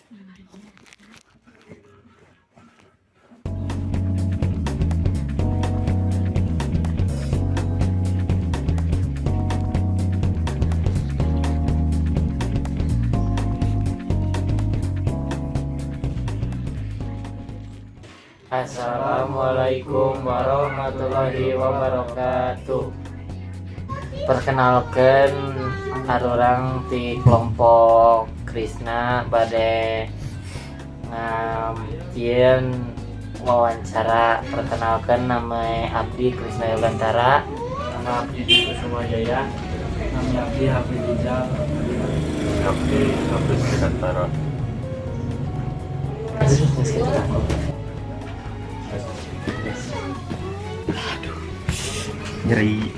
Assalamualaikum warahmatullahi wabarakatuh. Perkenalkan, arurang di kelompok Krisna bade ngamtien wawancara. Perkenalkan, nama abdi Krisna Yogantara. Nama abdi Dwi Kusuma Jaya. Nama abdi Hafiz Rizal. Abdi Hafiz Dirgantara. Aduh, geus kitu takut. Nyeri.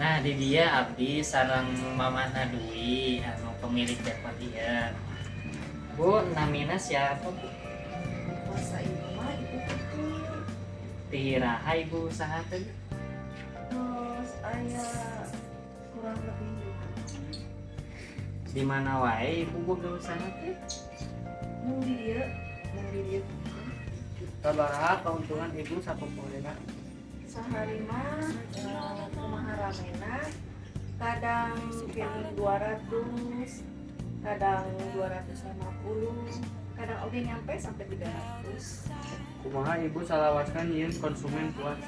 Nah, di dieu abdi sareng Mamana Dwi anu pemilik depot ieu. Bu, namina siapa, Bu? Masa ibu mah Ibu Putri. Ti iraha Ibu usaha teh? Terus aya kurang lebih Di mana wae Ibu boga usaha teh? Mung di dieu, mung di dieu. Sabaraha keuntungan Ibu sapopoena? Sehari mah kumaha ramena, kadang kini 200, kadang 250, kadang oge nyampe sampai 300. Kumaha Ibu salawasna nyieun konsumen puas?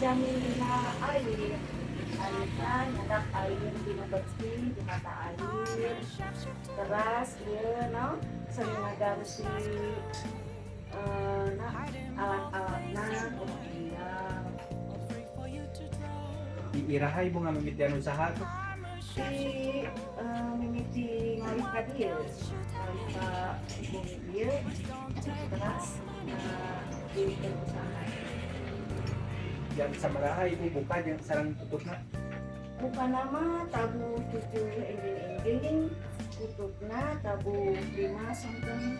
Jamin dina air, airnya nyandak air dina bersih di mata air teras ieu no sering ngaganti nah, alat-alatna kumaha enggal. Di iraha Ibu ngamimitian usaha tuh? Di mimiti ngalih ka dieu, ngalih ka bumi dieu, teras di usaha. Jam sabaraha Ibu buka jeung sareng tutupna? Bukana mah tabuh 7 enjing-enjing, tutupna tabuh 5 sonten.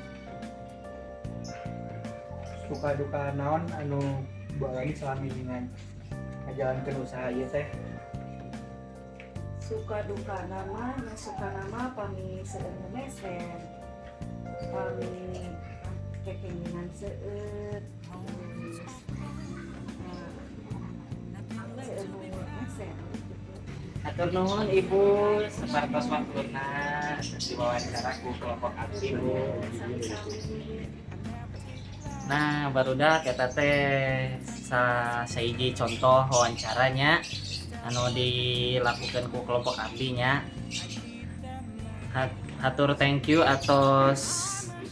Suka duka naon anu Bu alami selama ngajalankeun usaha ieu teh? Suka duka nama, nah, suka nama pami seueur nu mesen, pami kekengingan seueur, terus nah, seueur nu mesen gitu. Hatur nuhun Ibu, sapertos waktuna diwawancara ku kelompok abdi, Bu. Sami-sami. Nah, barudak, eta teh sahiji contoh wawancaranya anu dilakukan ku kelompok abdi nya. Hatur thank you atos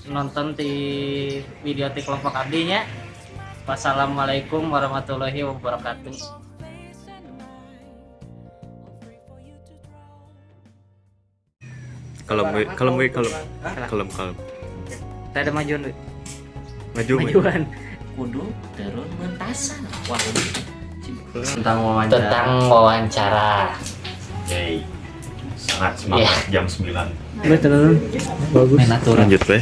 nonton di video di kelompok abdi nya. Wassalamualaikum warahmatullahi wabarakatuh. Kalem we, kalem we, kalem. Kalem, kalem. Kita ada majuan, we. Maju, maju. Majuan. Kudu turun mentasan, wah. Tentang wawancara. Tentang wawancara. Yay. Sangat semangat jam 9. Bagus. Main aturan. Lanjut weh.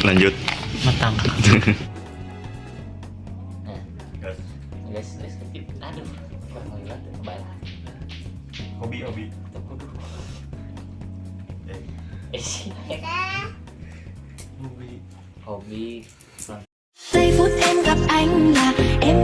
Lanjut. Matang. Gas. Guys, guys, aduh, kurang lila tuh kebal. Hobi, hobi. Tuh kudu. Eh. Eh sih. Hobi. Hobi. Giây phút em gặp anh là em